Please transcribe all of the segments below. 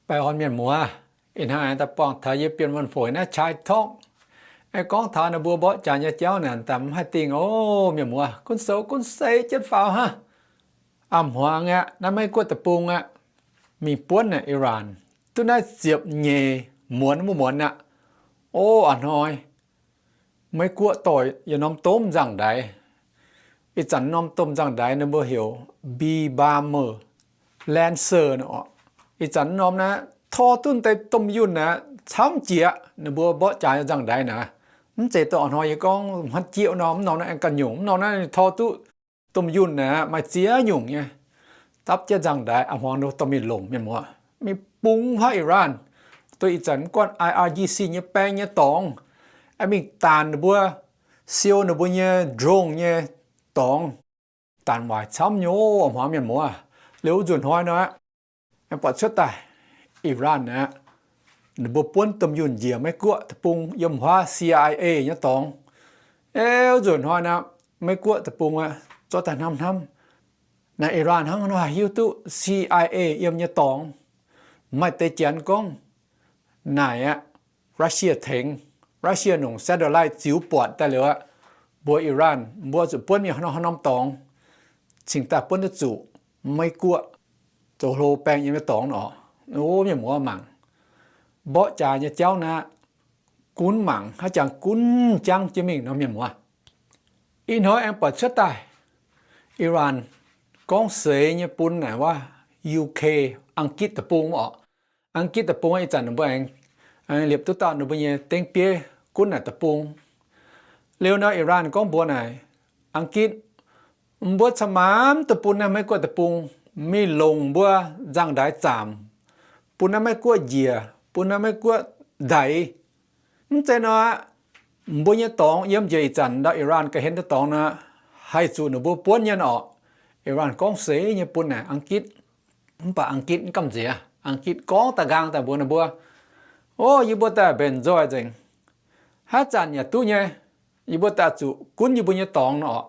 Baengh orn mienh muoz, ih hnoi daaih buangh taux yie Bienh Wuonh Foic naaiv Chai Talk, aengx gorngv taux ninh mbuo mborqv jaax nyei jauv naaic, daaih mv haih dingh oc mienh muoz. Gunv zoux gunv seix jienv faaux hnangv. A'hmuangx aqv, naaiv Meiv Guoqv deic-bung aqv, mingh buonv naaic Iran, duqv naaiv ziepc nyeic muonz wuov muonz aqv. O, a'hnoi Meiv Guoqv dorh yietc norm domh nzangc-ndaix. Ih zanc norm domh nzangc-ndaix ninh mbuo heuc B-bomber, Lancer nor. Ih zanc norm naaiv tor duqv deix domh yunh naaiv camv jiex, ninh mbuo mborqv jaax nyei nzangc-ndaix naaiv. Mv zeiz dongh a'hnoi yie gorngv hmuangv jieqv norm, mv norm naaiv aengx ganh nyungc, mv norm naaiv ninh tor duqv domh yunh naaiv maaih ziex nyungc nyei. Dapv jienv nzangc-ndaix a'hmuangx ninh dorh mingh longc mienh muoz, mingh bungx haiv Iran. Duqv ih zanc mv guanh I R G C nyei baeng nyei dorngx, aengx mingh daanc ninh mbuo, siou ninh mbuo nyei drone nyei dorngx, daanc waaic camv nyei oc a'hmuangx mienh muoz. Liuz wuov nzunc hnoi nor, aengx buatc cuotv daaih Iran aqv, ninh mbuo buonv domh yunh njiec Meiv Guoqv deic-bung yiem huaav C I A nyei dorngx. Eix, wuov nzunc hnoi nor, Meiv Guoqv deic-bung aqv, zorqv daaih hnamv hnamv, naaic Iran hnangv nor haih hiuv duqv C I A yiem nyei dorngx. Maaih deix janx gorngv naaic aqv, Russia tengx, Russia nongc satellite ziux buatc daaih liuz aqv, mbuox Iran mbuo zuqc buonv mingh haaix norm dorngx, cingx daaih buonv duqv zuqc Meiv Guoqv zoux hlo baeng yiem nyei dorngx nor. O, mienh muoz mangc, mborqv jaax nyei jauv naaiv, gunv mangc haaix jangx gunv jangv jienv mingh nor mienh muoz. Ih hnoi aengx buatc cuotv daaih Iran gorngv seix nyei bun naaic wuov U K, Ang^gitv deic-bung oc. Ang^gitv deic-bung ih zanc ninh mbuo aengx liepc duqv dauh ninh mbuo nyei dengv bieiv gunv naaic deic-bung. Liuz nor Iran gorngv mbuox naaic Ang^gitv, mbuo ca'maamv duqv bun naaiv Meiv Guoqv deic-bung mingh longc mbuo nzangc-ndaix zaamc, bun naaiv Meiv Guoqv njiec, bun naaiv Meiv Guoqv ndaix. Mv zeiz nor, mbuo nyei dorngx yiem njiec ih zanc ndau Iran ga'hlen nyei dorngx nor, haih zuqc ninh mbuo buonv nyei oc. Iran gorngv seix nyei bun naaic Ang^gitv. Mv baac Ang^gitv mv gamh nziex. Ang^gitv gorngv da'nqaang daaih mbuox ninh mbuo, o, yie mbuo daaih mbenc nzoih nzengc. Haaix zanc yaac duqv nyei. Yie mbuo daaih zuqc gunv yie mbuo nyei dorngx nor oc.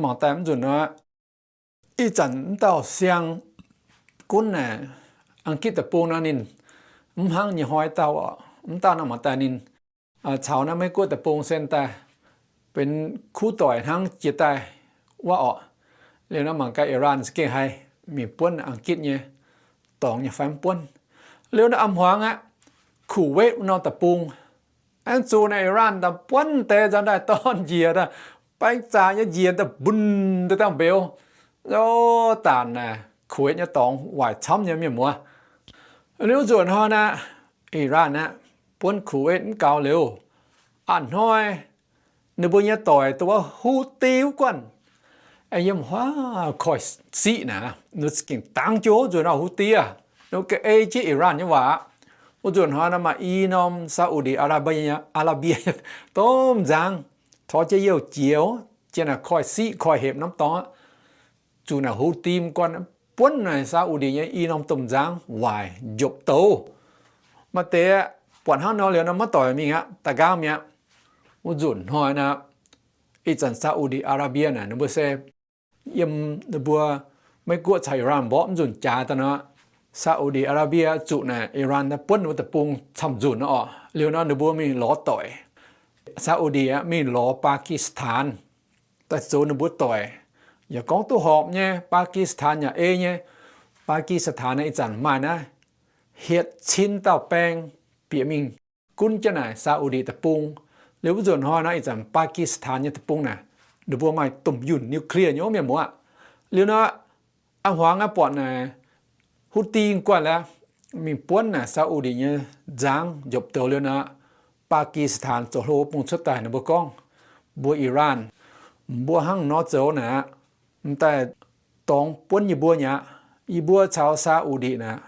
Mangc daaih mv nzunc nor, ih zanc mv dauh siang gunv naaic Ang^gitv deic-bung nor ninh mv hnangv nyei hnoi dauh oc. Mv dauh nor mangc daaih ninh caux naaiv Meiv Guoqv deic-bung sen daaih benx kuv doic hnangv jiex daaih wuov oc. Liuz nor mangc gaax Iran za'gengh haih mingh buonv Ang^gitv nyei dorngx nyei fai mv buonv. Liuz nor a'hmuangx aqv, Kuwait wuov norm deic-bung aengx zuqc naaic Iran daaih buonv deix nzangc-ndaix dorn njiec daaih, baeng zaqc nyei njiec daaih mbunx daaih dangh mbeux. O, daanc naaic Kuwait nyei dorngx waaic camv nyei mienh muoz. Liuz nzunc hnoi naaic, Iran aqv, buonv Kuwait mv gaux liuz, a'hnoi ninh mbuo nyei doic dongh wuov Houthi wuov guanh aengx yiem huaav koiv-siqv naaic, ninh gengh dangx jienv wuov nzunc hnoi Houthi aqv, ninh ga'ei jienv Iran nyei waac. Wuov nzunc hnoi nor maaih i norm Saudi Arabia, Arabia domh nzangv, tov jienv youh jiex, jiex naaic koiv-siqv koiv-hepc norm dorngx aqv. Zuqc naaic Houthi mv guanh buonv naaic Saudi nyei i norm domh nzangv waaic njopv douz. Maaih deix buatc hnangv nor liuz nor maiv doic mingh aqv, da'nqaang mi'aqv. Wuov nzunc hnoi nor, ih zanc Saudi Arabia naaic ninh mbuo se yiem ninh mbuo Meiv Guoqv caux Iran mborqv mv nzunc jaax daaih nor, Saudi Arabia zuqc naaic Iran naaiv buonv ninh mbuo deic-bung camv nzunc nor oc. Liuz nor ninh mbuo mingh lorz doic. Saudi aqv mingh lorz Pakistan daaih zoux ninh mbuo doic. Yaac gorngv duqv horpc nyei, Pakistan yaac ei nyei. Pakistan naaiv ih zanc maaih naaiv hietc cin dauh baeng bieqc mingh gunv jienv naaic Saudi deic-bung. Liuz wuov nzunc hnoi nor ih zanc Pakistan nyei deic-bung naaic, ninh mbuo maaih domh yunh nuclear nyei wuov mienh muoz. Liuz nor, a'hmuangx aqv buatc naaic Houthi guanh laaix mingh buonv naaic Saudi nyei nzangv njopv douz liuz nor, Pakistan zoux hlo bung cuotv daaih ninh mbuo gorngv, mbuo Iran, mbuo hnangv nor zoux naaic aqv, m'daaih dorngx buonv yie mbuo nyei aqv. Yie mbuo caux Saudi naaic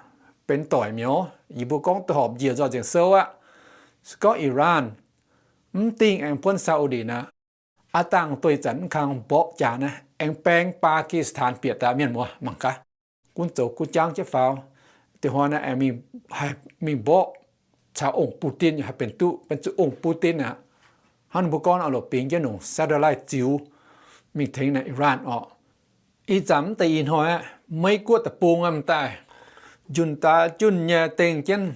benx doic mi'aqv. Yie mbuo gorngv duqv horpc njiec nzoih nzengc sou aqv. Se gorngv Iran mv dingh aengx buonv Saudi naaic, aav dangh duih zanc mv kang mborqv jaax naaiv aengx baeng Pakistan bieqc daaih mienh muoz mangc gaax. Gunv zoux gunv jangv jienv faaux. Da'hnoi naaiv aengx mingh, haih mingh mborqv caux ong Putin, haih benx duqv benx zuqc ong Putin aqv. Hnangv ninh mbuo gorngv oix lorqc bingx jienv nongc satellite ziux mingh tengx naaic Iran orqc. Ih zanc mv deix ih hnoi aqv, Meiv Guoqv deic-bung aqv m'daaih njunh daaih junh nyei dengh jienv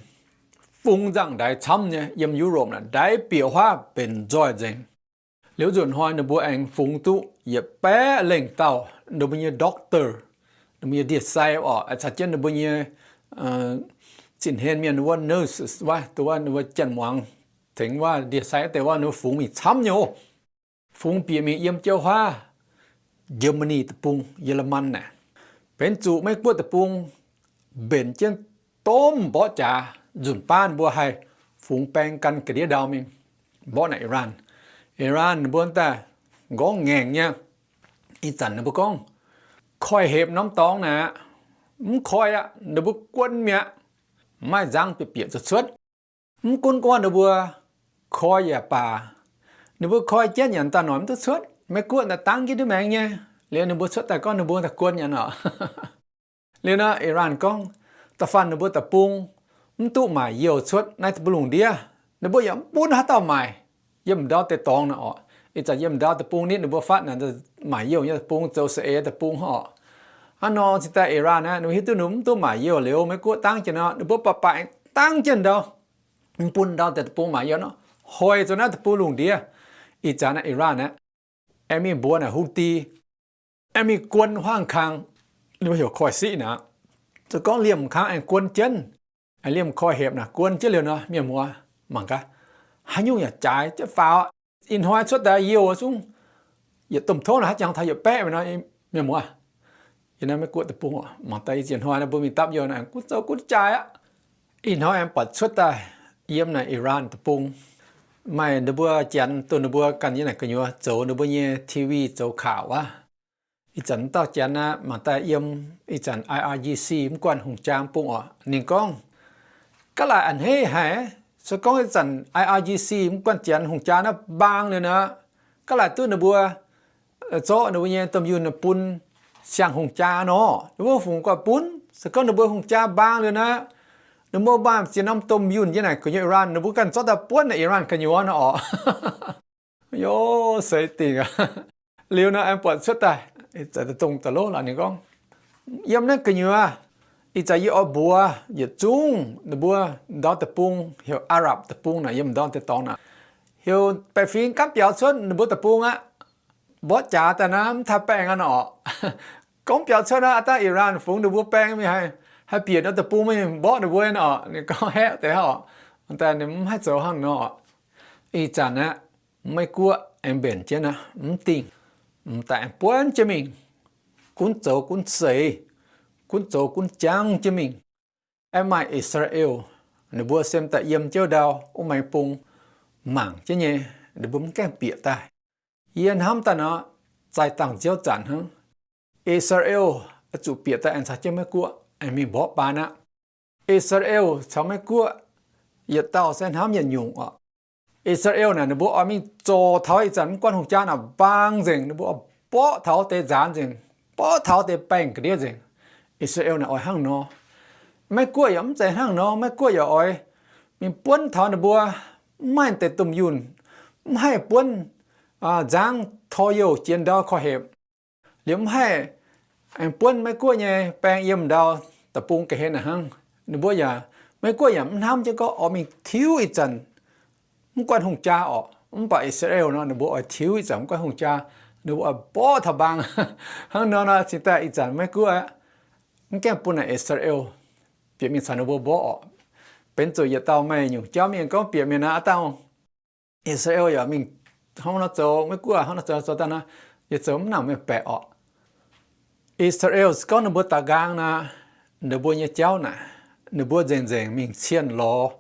fungx nzangv-ndaix camv nyei yiem Europe naaic, ndaix bieqc huaav benx nzoih nzengc. Liuz nzunc hnoi ninh mbuo aengx fungx duqv yietc baeqv lengh dauh ninh mbuo nyei doctor, ninh mbuo nyei ndie-sai oc, caux jienv ninh mbuo nyei zinh hlen mienh wuov nurses wuov, duqv wuov ninh mbuo janx-muangz tengx wuov ndie-sai wuov deix wuov, ninh mbuo fungx mingh camv nyei oc. Fungx bieqc mingh yiem jiouv huaav Germany deic-bung, Yereman naaic, benx zuqc Meiv-Guoqv deic-bung mbenc jienv domh mborqv jaax nzunc baav ninh mbuo haih fungx baeng gan ga'ndiev ndau mingh mborqv naaic Iran. Iran ninh mbuo daaih nqorngv ngaengc nyei. Ih zanc ninh mbuo gorngv koiv-hepc norm dorngx naaic, mv koi aqv, ninh mbuo guon mi'aqv, maiv nzangv bieqc bieqc zuqc cuotv. Mv gunv gorngv ninh mbuo koi yaac baac, ninh mbuo koi jienv yaac daaih noic mv duqv cuotv. Meiv-Guoqv daaih dangv jienv duqv maengx nyei. Liuz ninh mbuo cuotv daaih gorngv ninh mbuo daaih guon yaac nor. Liuz nor Iran gorngv, da'faanh ninh mbuo deic-bung mv duqv maaic youh cuotv naaiv deic-bung lungh ndiev, ninh mbuo yaac mv bun haaix dauh maaic yiem ndau deix dorngx naaic orqc. Ih zanc yiem ndau deic-bung nitv ninh mbuo fatv naaic, maaic youh nyei deic-bung zoux saeng-eix deic-bung orqc. Hnangv nor cingx daaih Iran aeqv, ninh mbuo hiuv duqv ninh mbuo mv duqv maaic youh liuz, Meiv-Guoqv dangv jienv nor, ninh mbuo baac baac dangv jienv ndau, mv bun ndau deix deic-bung maaic youh nor, hoic zuqc naaiv deic-bung lungh ndiev. Ih zanc naaiv Iran aeqv, aengx mingh mbuox naaic Houthi, aengx mingh guon huaang kang, ninh mbuo heuc koiv-siqv naaic, se gorngv liemh kang aengx guon jienv, aengx liemh koiv-hepc naaic guon jienv liuz nor, mienh muoz mangc gaax, haaix nyungc yaac jaaix jienv faaux. Ih hnoi cuotv daaih youh zungv yietc domh tov naaic haaix jangx taux yietc baeqv nor, mienh muoz. Yiem naaiv Meiv-Guoqv deic-bung mangc daaih, ih zanc hnoi naaiv mbuo mingh dapv youh naaic gunv zoux gunv jaaix aqv. Ih hnoi aengx buatc cuotv daaih yiem naaic Iran deic-bung, maaih ninh mbuo Janx dongh ninh mbuo ganh yiem naaic gu'nyuoz zoux ninh mbuo nyei T V zoux kaux aqv. Ih zanc dauh Janx aqv, mangc daaih yiem ih zanc I R G C mv guanh hungh jaa bung orqc, ninh gorngv, ga'laaic a'hneiv haic. Se gorngv ih zanc I R G C mv guanh Janx hungh jaa naaiv mbaang liuz nor, ga'laaic duqv ninh mbuo zorqv ninh mbuo nyei domh yunh bun siang-hungh jaa nor, ninh mbuo fungc guaax bun. Se gorngv ninh mbuo hungh jaa mbaang liuz nor, ninh mbuo maaih ziex norm domh yunh yiem naaic gu'nyuoz Iran, ninh mbuo ganh zorqv daaih buonv naaic Iran gu'nyuoz nor orqc. Yo, seix dingc aqv. Liuz nor aengx buatc cuotv daaih, dongh da'lov lorqc ninh gorngv, yiem naaiv gu'nyuoz, ih zanc yie oix mbuox yietc zungv ninh mbuo ndau deic-bung heuc Arab deic-bung naaic, yiem ndau deix dorngx naaic, heuc baeqc fingx gaamv biaux cuotv ninh mbuo deic-bung aqv. Mborqv jaax daaih naaiv mv taaih baengh aqv nor orqc. Gorngv biaux cuotv naaiv, aa dangh Iran fungx ninh mbuo baeng mingh, haih bieqc nor deic-bung mingh mborqv ninh mbuo nor orqc. Ninh gorngv haeqv deix orqc, daaih ninh mv haih zoux hnangv nor orqc. Ih zanc aqv, Meiv-Guoqv aengx mbenc jienv aqv, mv dingh, m'daaih aengx buonv jienv mingh, gunv zoux gunv seix, gunv zoux gunv jangv jienv mingh. Aengx maaih I^saa^laa^en, ninh mbuo sem daaih yiem jiouv ndau wuov maengx bung mangc jienv nyei, ninh mbuo mv gaengh bieqc daaih. Yie hnamv daaih nor, zaih dangh ziouv zanc hnangv, I^saa^laa^en oix zuqc bieqc daaih aengx caux jienv Meiv-Guoqv aengx mingh mborqv baan aqv. I^saa^laa^en caux Meiv-Guoqv yietc dauh se hnamv yietc nyungc orqc. I^saa^laa^en naaic ninh mbuo oix mingh zorc taux ih zanc mv guanh hungh jaa naaic mbaang nzengc, ninh mbuo oix mborqv taux deix nzaanx nzengc, mborqv taux deix baengh ga'ndiev nzengc. I^saa^laa^en naaic oix hnangv nor. Meiv-Guoqv yaac mv zeiz hnangv nor, Meiv-Guoqv yaac oix mingh buonv taux ninh mbuo mv maaih deix domh yunh, mv haih buonv nzangv, tor youh, jiex ndau, koiv-hepc, liemh mv haih aengx buonv Meiv-Guoqv nyei baeng yiem ndau deic-bung ga'hlen naaic hnangv. Ninh mbuo yaac, Meiv-Guoqv yaac mv hnamv jienv gorngv oix mingh tiuv ih zanc mv guanh hungh jaa orqc. Mv baac I^saa^laa^en nor, ninh mbuo oix tiuv ih zanc mv guanh hungh jaa, ninh mbuo oix mborqv taux mbaang. Hnangv nor nor, cingx daaih ih zanc Meiv-Guoqv mv gaengh bun naaic I^saa^laa^en bieqc mingh caux ninh mbuo mborqv orqc. Benx zuqc yietc dauh maaih nyungc jauv mienh gorngv bieqc mingh naaic, aa dangh I^saa^laa^en yaac mingh hnangv nor zoux, Meiv-Guoqv hnangv nor zoux, zoux daaih nor, yie zoux mv nangc mienh baeqc orqc. I^saa^laa^en gorngv ninh mbuo daux nqaang naaic, ninh mbuo nyei jauv naaic, ninh mbuo nzengc nzengc mingh cienh lorz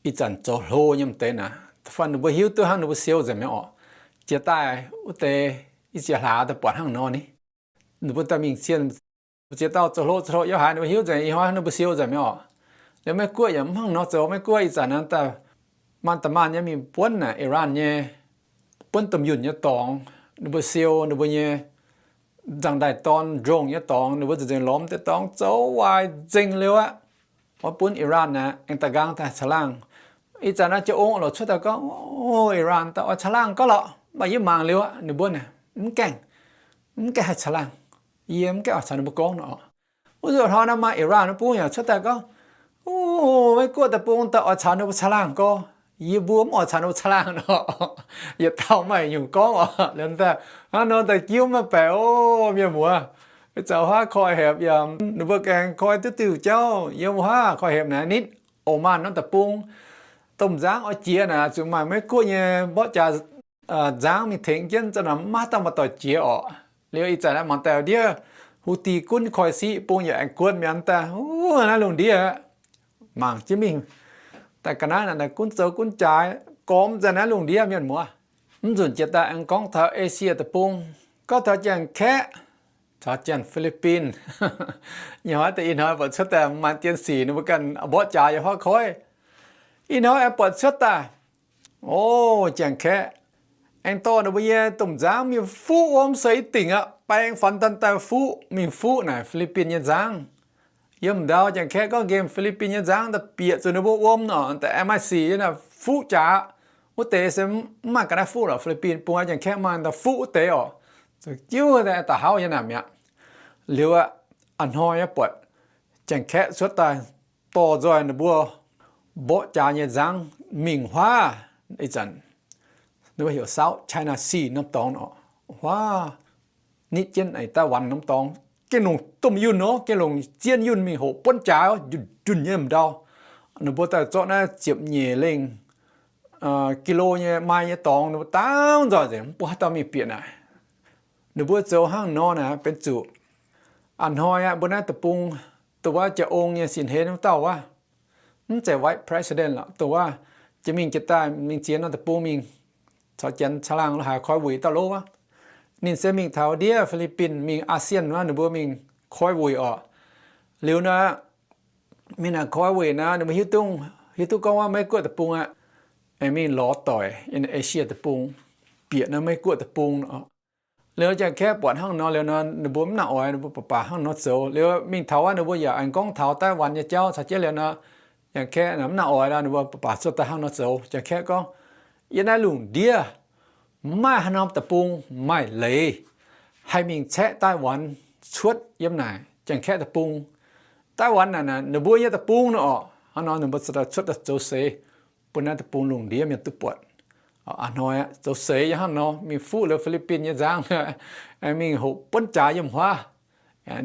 ih zanc zoux hlo nyei m'deix naaic. Da'faanh ninh mbuo hiuv duqv hnangv ninh mbuo siou nzengc mi'aqv orqc. Jiex daaih wuov deix, ih jiex hlaax daaih buatc hnangv nor ni. Ninh mbuo daaih mingh cienh, ziex dauh zoux hlo zoux hlo yiem haaix, ninh mbuo hiuv nzengc, ih hnoi ninh mbuo siou nzengc mi'aqv orqc. Liuz Meiv-Guoqv yaac mv hnangv nor zoux. Meiv-Guoqv ih zanc naaic daaih maanh da'maanh nyei mingh buonv naaic Iran nyei, buonv domh yunh nyei dorngx, ninh mbuo siou ninh mbuo nyei nzangc-ndaaih dorn ndongh nyei dorngx, ninh mbuo nzengc nzengc lorz deix dorngx zoux waaic nzengc liuz aqv, oix bun Iran naaic aengx daux nqaang daaih caangh laangh. Ih zanc naaiv jiex ong lorqc cuotv daaih gorngv, o, Iran daaih oix caangh laangh gorngv lorqc, mv baac yie mangc liuz aqv, ninh mbuo naaic mv gaengh, mv gaengh haih caangh laangh. Yie mv gaengh oix caux ninh mbuo gorngv nor orqc. Wuov nzunc hnoi naaiv maaih Iran wuov bung yaac cuotv daaih gorngv, Ov, Meiv Guoqv deic-bung daaih oix caux ninh mbuo caangh laangh gorx. Yie mbuo mv oix caux ninh mbuo caangh laangh nor. Yietc dauh maaih nyungc gorngv oc. Liuz daaih hnangv nor daaih jiuv maiv baeqc, ov, mienh muoz. Ih zanc huaav koi hepc yaac ninh mbuo gaengh koi duqv diuh jauv yiem huaav koi hepc naaiv nitv Oman norm deic-bung. Domh nzangv oix jiex naaic zuqc maaih Meiv Guoqv nyei mborqv jaax nzangv mingh tengx jienv, za'gengh maiv dauh maaih doic jiex orqc. Liuz ih zanc naaiv mangc daaih ndiev Houthi gunv koi-siqv bung yaac aengx guon mi'aqv daaih, ov, naaiv lungh ndiev mangc jienv mingh. Daaih ga'naaiv naaic gunv zoux gunv jaaix gormx nzengc naaiv lungh ndiev, mienh muoz. Mv nzunc jiex daaih aengx gorngv taux Esie deic-bung, gorngv taux Janx-Kaeqv caux Janx-Fi^li^bin. Nyei hnoi deix ih hnoi buatc cuotv daaih maaih dien sic ninh mbuo ganh mborqv jaax yaac huaav koi. Ih hnoi aengx buatc cuotv daaih, o, Janx-Kaeqv aengx dorh ninh mbuo nyei domh nzangv mingh fuqv wuom se i dingc aqv, baeng fanx daaih daaih fuqv, mingh fuqv naaic Fi^li^bin nyei nzangv. Yiem ndau Janx-Kaeqv gorngv nqemh Fi^li^bin nyei nzangv daaih bieqc zuqc ninh mbuo wuom nor, daaih aengx maaih sic naaic fuqv jaax. Wuov deix se mv maaih ga'naaiv fuqv lorqc, Fi^li^bin bung aqv, Janx-Kaeqv maaih daaih fuqv wuov deix orqc. Zoux jiuv daaih da'hauv nyei naaic mi'aqv. Liuz aqv, a'hnoi aqv buatc Janx-Kaeqv cuotv daaih dorh nzoih ninh mbuo mborqv jaax nyei nzangv mingh huaav. Ih zanc ninh mbuo heuc South China Sea norm dorngx orqc, huaav nitv jienv Taiwan norm dorngx, gengh longc domh yunh nor, gengh longc zien yunh mingh hoqc buonv jaax, njunh njunh nyei m'ndau. Ninh mbuo daaih zorqv naaiv ziepc nyeic lengh kilo nyei, mai nyei dorngx, ninh mbuo dangv nzoih nzengc, mv baac haaix dauh mingh bieqc naaic. Ninh mbuo zoux hnangv nor naaic benx zuqc a'hnoi aqv, mbuo naaiv deic-bung, dongh wuov jaa-ong nyei sin-hlen wuov dauh wuov, mv zeiz vice president lorqc, dongh wuov jiex mingh jiex daaih mingh ziex norm deic-bung mingh caux Janx caangh laangh lo haaix koi wuic dauh lov wuov. Ninh se mingh taux ndiev Fi^li^bin mingh ASEAN wuov, ninh mbuo mingh koi wuic orqc. Liuz naaic, mingh naaic koi wuic naaic, ninh mbuo hiuv duqv, hiuv duqv gorngv wuov Meiv Guoqv deic-bung aqv, aengx mingh lorz doic Asia deic-bung, bieqc naaiv Meiv Guoqv deic-bung orqc. Liuz Janx-Kaeqv buatc hnangv nor liuz nor, ninh mbuo mv nangc oix, ninh mbuo baac baac hnangv nor zoux. Liuz mingh taux wuov, ninh mbuo yaac aengx gorngv taux Taiwan nyei jauv caux jienv liuz nor, Janx-Kaeqv mv nangc oix lorqc, ninh mbuo baac baac cuotv daaih hnangv nor zoux. Janx-Kaeqv gorngv, yiem naaiv lungh ndiev maaih haaix norm deic-bung maaih leiz haih mingh caeqv Taiwan cuotv yiem naaic Janx-Kaeqv deic-bung. Taiwan naaic, ninh mbuo nyei deic-bung nor orqc. Hnangv nor ninh mbuo cuotv daaih zoux seix bun naaiv deic-bung lungh ndiev mienh duqv buatc. A'hnoi aqv, zoux seix yaac hnangv nor, mingh fuqv liuz Fi^li^bin nyei nzangv, mingh hoqc buonv jaax yiem huaav.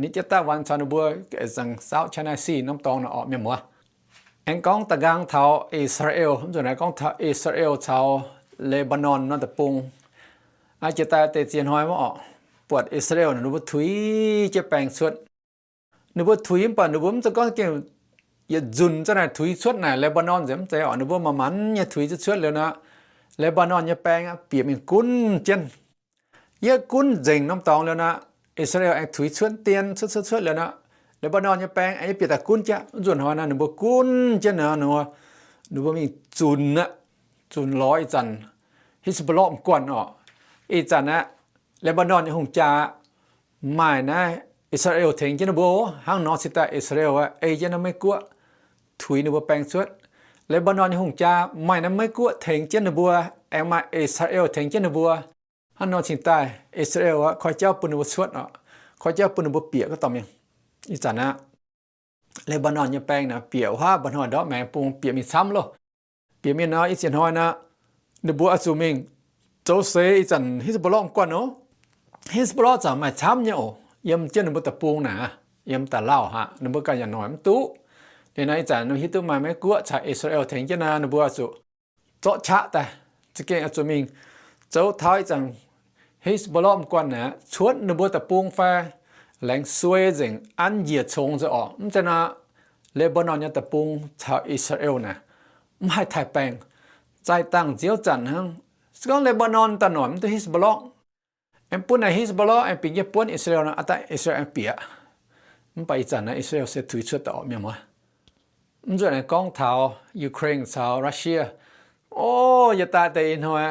Nitv jienv Taiwan caux ninh mbuo, South China Sea norm dorngx nor orqc, mienh muoz. Aengx gorngv da'nqaang taux I^saa^laa^en, mv nzunc naaiv gorngv taux I^saa^laa^en caux Lebanon norm deic-bung. Aa, jiex daaih deix ziex hnoi mv orqc, buatc I^saa^laa^en ninh mbuo tuix jienv baeng cuotv. Ninh mbuo tuix mv baac ninh mbuo mv zeiz gorngv gengh yietc nzunc za'naaic tuix cuotv naaic Lebanon nzengc, mv zeiz orqc. Ninh mbuo manc-manc nyei tuix cuotv cuotv liuz nor, Lebanon nyei baeng aqv bieqc mingh gunv jienv. Yietv gunv nzengc norm dorngx liuz nor, I^saa^laa^en aengx tuix cuotv dien cuotv cuotv cuotv liuz nor, Lebanon nyei baeng aengx bieqc daaih gunv jienv. Mv nzunc hnoi nor ninh mbuo gunv jienv nor, ninh mbuo mingh zunc aqv, zunc lorz ih zanc Hezbollah m'guanh orqc. Ih zanc aqv, Lebanon nyei hungh jaa maaih naaiv I^saa^laa^en tengx jienv ninh mbuo, hnangv nor cingx daaih I^saa^laa^en aqv ei jienv naaiv Meiv Guoqv tuix ninh mbuo baeng cuotv. Lebanon nyei hungh jaa maaih naaiv Meiv Guoqv tengx jienv ninh mbuo, aengx maaih I^saa^laa^en tengx jienv ninh mbuo. Hnangv nor cingx daaih I^saa^laa^en aqv koi jauv bun ninh mbuo cuotv orqc, koi jauv bun ninh mbuo bieqc gaax dorh mingh. Ih zanc aqv, Lebanon nyei baeng naaic bieqc huaav mba'hnoi ndortv maengx bung bieqc mingh camv loh. Bieqc mingh nor, ih ziex hnoi nor, ninh mbuo oix zuqc mingh zoux seix ih zanc Hezbollah m'guanh oc. Hezbollah zanc maaih camv nyei oc, yiem jienv ninh mbuo deic-bung naaic, yiem da'lauh haic, ninh mbuo ganh yaac noic mv duqv. Liuz nor ih zanc ninh hiuv duqv maaih Meiv Guoqv caux I^saa^laa^en tengx jienv naaic, ninh mbuo oix zuqc zorqv qaqv daaih, za'gengh oix zuqc mingh zoux taux ih zanc Hezbollah m'guanh naaic cuotv ninh mbuo deic-bung fai laengz suei nzengc, an njiec congx nzengc orqc. Mv zeiz nor, Lebanon nyei deic-bung caux I^saa^laa^en naaic mv haih taaih baengh, zaih dangh nziouv zanc hnangv. Se gorngv Lebanon daaih noic mv duqv Hezbollah, aengx bun naaic Hezbollah aengx bingx jienv buonv I^saa^laa^en nor, aa daaih I^saa^laa^en aengx bieqc. Mv baac ih zanc naaiv I^saa^laa^en se tuix cuotv daaih orqc, mienh muoz. Mv nzunc aengx gorngv taux Ukraine caux Russia. O, yietc daaih deix ih hnoi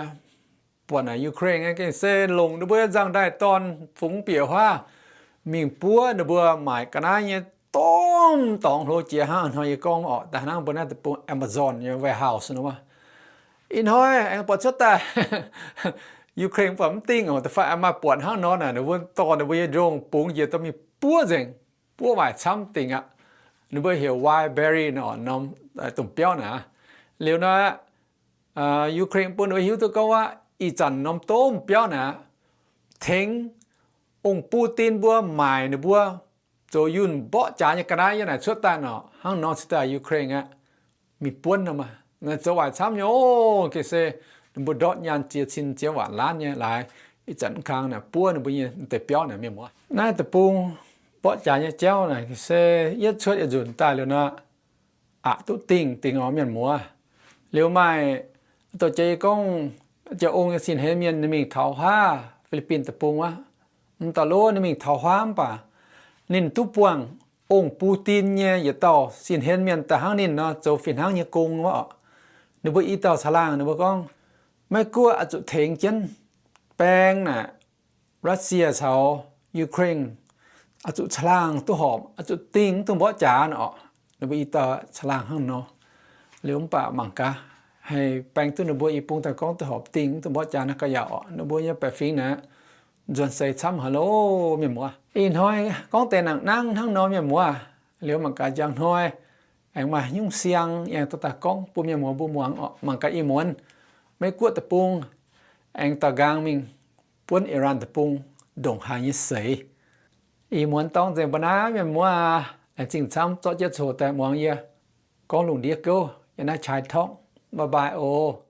buatc naaic Ukraine aengx gengh se longc ninh mbuo nyei nzangv-ndaaih dorn fungx bieqc huaav mingh buov ninh mbuo maaic ga'naaiv nyei domh dorngx hlo jiex hnangv hnoi yie gorngv orqc, daaih hnangv mbuo naaiv deic-bung Amazon nyei warehouse nor wuov. Ih hnoi aengx buatc cuotv daaih Ukraine buatc mv dingh oc, da'faanh aengx maaih buatc hnangv nor naaic, ninh mbuo dorh ninh mbuo nyei drone bungx njiec dorh mingh buov nzengc. buov waaic camv dingc aqv. Ninh mbuo heuc Wildberries nor, norm domh biauv naaic. Liuz nor, Ukraine bun ninh mbuo hiuv duqv gorngv aqv, ih zanc norm domh biauv naaic tengx ong-bung-din mbuo maaic ninh mbuo zoux yunh mborqv jaax nyei ga'naaiv yiem naaic cuotv daaih nor, hnangv nor cingx daaih Ukraine aqv, mingh buonv nor maah. Naaiv zoux waaic camv nyei oc. Gengh se ninh mbuo ndortv nyaanh ziex cin ziex waanc laanv nyei laaix, ih zanc kang naaic buov ninh mbuo nyei deix biauv naaic, mienh muoz. Naaiv deic-bung mborqv jaax nyei jauv naaic se yietv cuotv yietc nzunc daaih liuz nor, aqc duqv dingh dingh oc, mienh muoz. Liuz maaih douz-jeiv gorngv, jiex ong nyei sin-hlen mienh ninh mingh taux huaav Fi^li^bin Deic-Bung wuov, m'dauh lov ninh mingh taux huaav mv baac ninh duqv buangh ong-bung-din nyei yietc dauh sin-hlen mienh daaih hnangv ninh nor zoux fih hnangv nyei gong wuov oc. Ninh mbuo i dauh caangh laangh ninh mbuo gorngv, Meiv-Guoqv oix zuqc tengx jienv baeng naaic Russia caux Ukraine, oix zuqc caangh laangh duqv horpc, oix zuqc dingh mv dungx mborqv jaax nor oc. Ninh mbuo i dauh caangh laangh hnangv nor. Liuz mv baac mangc gaax, haih baeng duqv ninh mbuo i bung daaih gorngv duqv horpc dingh mv dungx mborqv jaax naaiv ga'yaauc oc. Ninh mbuo nyei baeqc fingx naaic nzuonx seix camv haic loh, mienh muoz. Ih hnoi gorngv deix nangc nangv hnangv nor, mienh muoz. Liuz mangc gaax njang hnoi aengx maaih nyungc siang aengx dorh daaih gorngv bun mienh muoz mbuo muangx oc. Mangc gaax ih muonz Meiv-Guoqv Deic-Bung aengx daaih nqaang mingh buonv Iran Deic-Bung ndongc haaix nyei seix. Ih muonz dorng nzengc mbuo naaiv, mienh muoz aac. Laengz zingh camv zorqv jienv coc daaih muangx yie gorngv lungh ndiev gouv yiem naaiv Chai Talk. Bye bye oc.